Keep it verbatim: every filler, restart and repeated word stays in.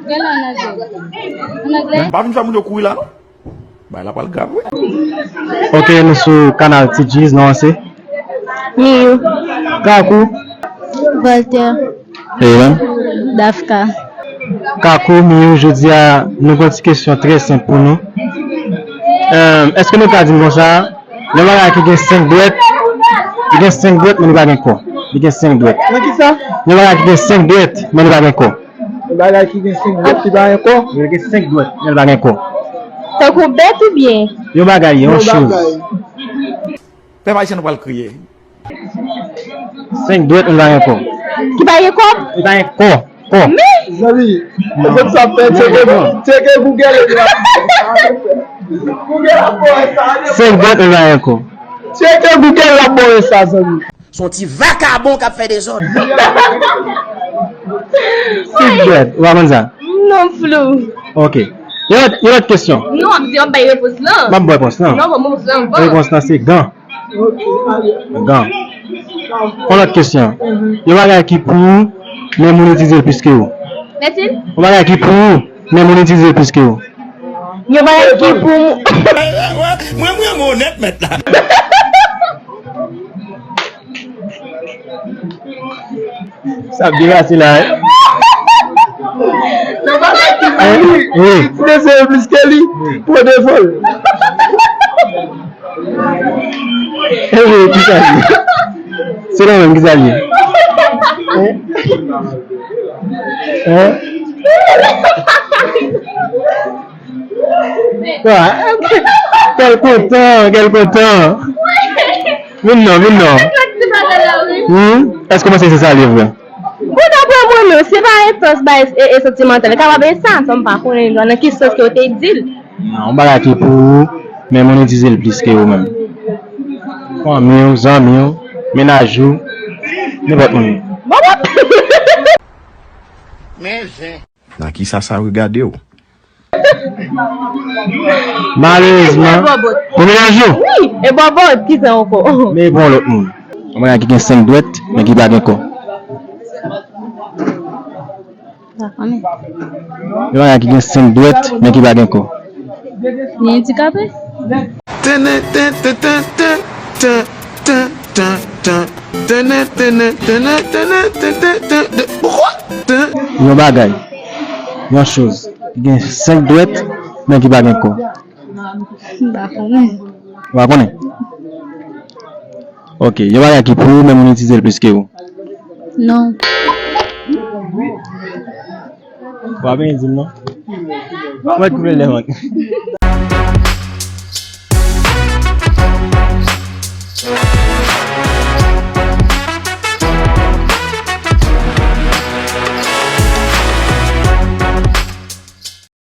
Gade ann anglè. Ann anglè. Pa vin fè moun yo kouri la, non. Bagay la pral grav, wi. Ok, nou sou kanal T G's, non, se? Miyou. Kakou. Voltaire. E menm? Dafka. Kakou, Miyou, jodi a, nou gen yon ti kesyon trè senp pou nou. Eh, èske nou ka di m konsa, yon bagay ki gen senk dwèt, li gen senk dwèt, men li pa gen kò. Li gen senk dwèt. Nan ki sa? Yon bagay ki gen senk dwèt, men li pa gen kò. Yon bagay ki gen senk dwèt, li pa gen kò? Li gen senk dwèt, men li pa gen kò. Tankou bèt oubyen? Yon bagay, yon choz. Pèp ayisyen, nou pral kriye. Senk dwèt, men li pa gen kò. Ki pa gen kò? Li pa gen kò. Kò. Men! Zanmi, se sa fè tcheke, tcheke Google la. Google la, bon, sa. Senk dwèt, men li pa gen kò. Tcheke Google la, bon, sa, zanmi. Se yon ti vakabon k ap fè dezòd. Senk dwèt, ou pa konn sa? Non, flou. Ok. Yon lòt, yon lòt kesyon. Non, m di w ap bay repons lan. M ap bay repons lan. Non, ban m repons lan avan. Repons lan se gan. Gan. Yon lòt kesyon. Yon bagay ki pou ou, men moun itilize l plis ke ou. Mèsi. Yon bagay ki pou ou, men moun itilize l plis ke ou. Yon bagay ki pou m. Mwen, mwen, mwen onèt mèt la. Sa ap depase la, wi. Nan bagay ki pou li, wi, li itilize l plis ke li, wi, pran devan l. E wi, ki sa li? Se nan menm ki sa li? Hein? Hein? Kèl kontan, kèl kontan. Vin non, vin non. Hmm? Èske w panse se sa li vre? Bon, daprè mwen, non, se pa entans bay e, e santimantal. Li kapab e sa, san m pa konnen nan ki sans ke w te di l. Non, yon bagay ki pou ou, men moun itilize l plis ke ou menm. Fanmi w, zanmi w, mennaj ou, nenpòt moun. Bon, bon. Men zen. Nan kisa sa regade w? Malerezman, ou mennaj ou? Wi, e bòbòt, kisa ankò? Men bon lòt moun. Yon bagay ki gen senk dwèt, men ki pa gen kò. Pa konnen. Yon bagay ki gen senk dwèt, men ki pa gen kò. Li andikape? Yon bagay, yon choz, ki gen senk dwèt, men ki pa gen kò. M pa konnen. Ou pa konnen? Ok, yon bagay ki pou ou, men moun itilize l plis ke ou. Non. Ou pa byen di m non. Mwen koule lè vant.